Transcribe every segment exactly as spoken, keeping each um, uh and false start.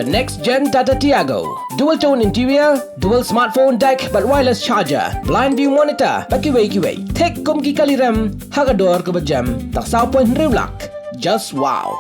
The next gen Tata Tiago. Dual tone interior, dual smartphone deck, bad wireless charger, blind view monitor, bad kiwei kiwei. Thik kum ki kali rem, ha ka dor kaba jem, tang saw point hynriew lak. Just wow.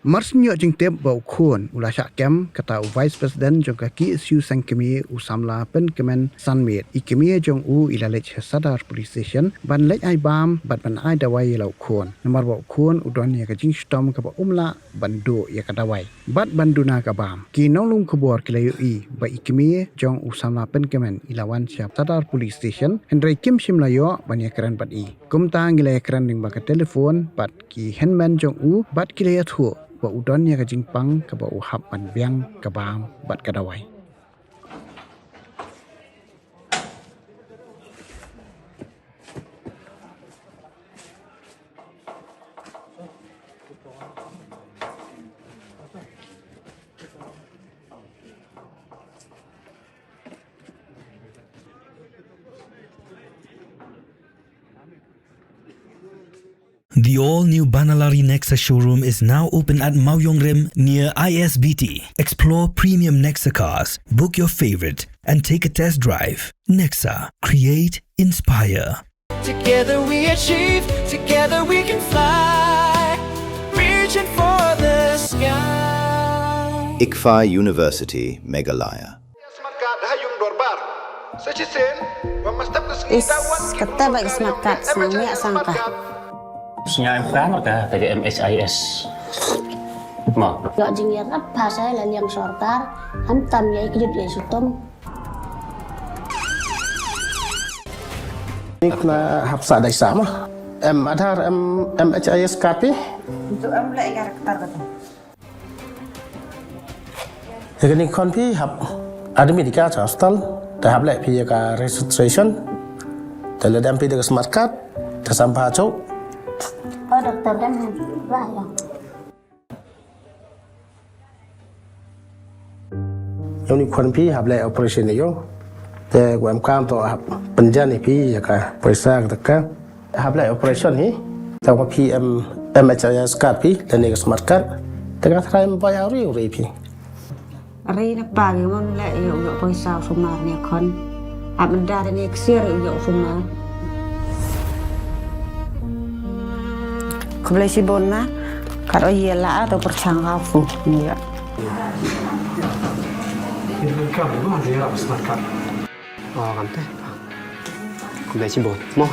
Mar shu ïoh jingtip ba u khun u la shah kem, kata u Vice President jong ka K S U seng kmie, u samla Pynkmen Sanmiet, i kmie jong u i la leit sha Sadar Police Station ban leit ai bam bad ban ai dawai ïa la u khun. Namar ba u khun u don ïa ka jingshitom kaba um lah ban duh ïa ka dawai bad ban duna ka bam. Ki nonglum khubor ki la ïohi ba i kmie jong u samla Pynkmen i la wan sha Sadar Police Station, hynrei kim shym la ïoh ban ïakren bad i. Kumta ngi la ïakren lyngba ka telephone bad ki hynmen jong u bad ki la ïathuh ba u don ïa ka jingpang kaba u hap ban biang ka bam bad ka dawai. The all-new Banalari Nexa showroom is now open at Mawïong Rim near I S B T. Explore premium Nexa cars, book your favorite, and take a test drive. Nexa, create, inspire. Together we achieve, together we can fly. Reaching for the sky. ICFAI University, Meghalaya. Is, kata ba ka smart card, sngewbha sangka. Sngewbha ka, ka M H I S. Ma. Ïoh jingïarap ha sa la liang sorkar, khamtam ïa ki jut ïa shitom. Ni kena hap sa dai sa ma. Em Aadhaar, em M H I S card phi? Untuk em leh ïa ka rektar kata. Ïa kane khon phi hap admit ïa ka cha hospital, te hap leh phi ïa ka registration, te lada em phi da ka smart card, te sam pha chok. Oh, doktor, dem ba ïa. Ïa une khon phi hap leh operation ïa u. Te u em kam to hap pynjan ïa phi ïa ka poisa ka taka. Hap leh operation hi. Te u phi em M H I S card phi lane ka smart card. Te ka trai em bai au ri u ri phi. Ri na pa ngi mon leh ïa u ïoh poisa u sumar ne khon. Hap menda ne ksiar ïa u ïoh u sumar. Khublei shibun na, kat o ïa la a to pyrshang ka fu ni ïa. Ini kan kamu mana dia dapat smart card? Oh, kan teh. Khublei shibun. Mo.